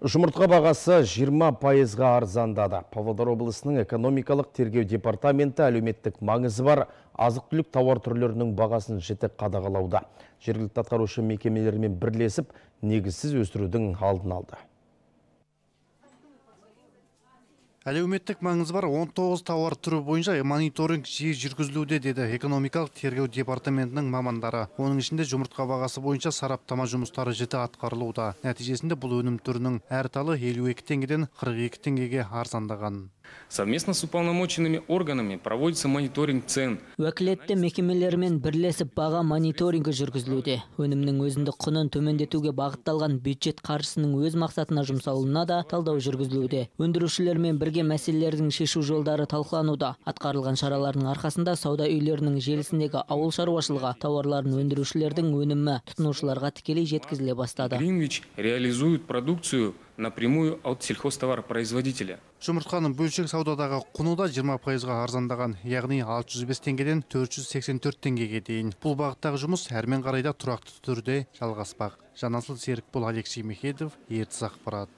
Жұмыртқа бағасы 20%-ға арзандады. Павлодар облысының экономикалық тергеу департаменті әлеуметтік маңызы бар азық-түлік тауар түрлерінің бағасын жіті қадағалауда. Жергілікті атқарушы мекемелермен бірлесіп, негізсіз өсірудің алдын алды. Әлеуметтік маңызы бар 19 тауар түрі бойынша мониторинг жиі жүргізілуде, деді экономикалық тергеу департаментінің мамандары. Оның ішінде жұмыртқа бағасы бойынша сараптама жұмыстары жіті атқарылуда. Нәтижесінде бұл өнім түрінің әр талы 52 теңгеден 42 теңгеге арзандаған. Совместно с уполномоченными органами проводится мониторинг цен. Уәкілетті мекемелермен бірлесіп баға мониторингі жүргізілуде. Өнімнің өзіндік құнын төмендетуге бағытталған бюджет қаржысының өз мақсатына жұмсалуына да талдау жүргізілуде. Өндірушілермен бірге мәселелердің шешу жолдары талқылануда. Атқарылған шаралардың арқасында сауда үйлерінің желісіндегі ауыл шаруашылығы тауарларын өндірушілердің өнімі тұтынушыларға тікелей жеткізіле бастады. Гринвич реализует продукцию напрямую от сельхозтоваропроизводителя. Жұмыртқаның бөлшек саудадағы құны да 20%-ға арзандаған, яғни 605 теңгеден 484 теңгеге дейін. Бұл бағыттағы жұмыс әрмен қарай да тұрақты түрде жалғаспақ. Жанасыл Серікбол, Алексей Мехедов, Ертіс ақпарат.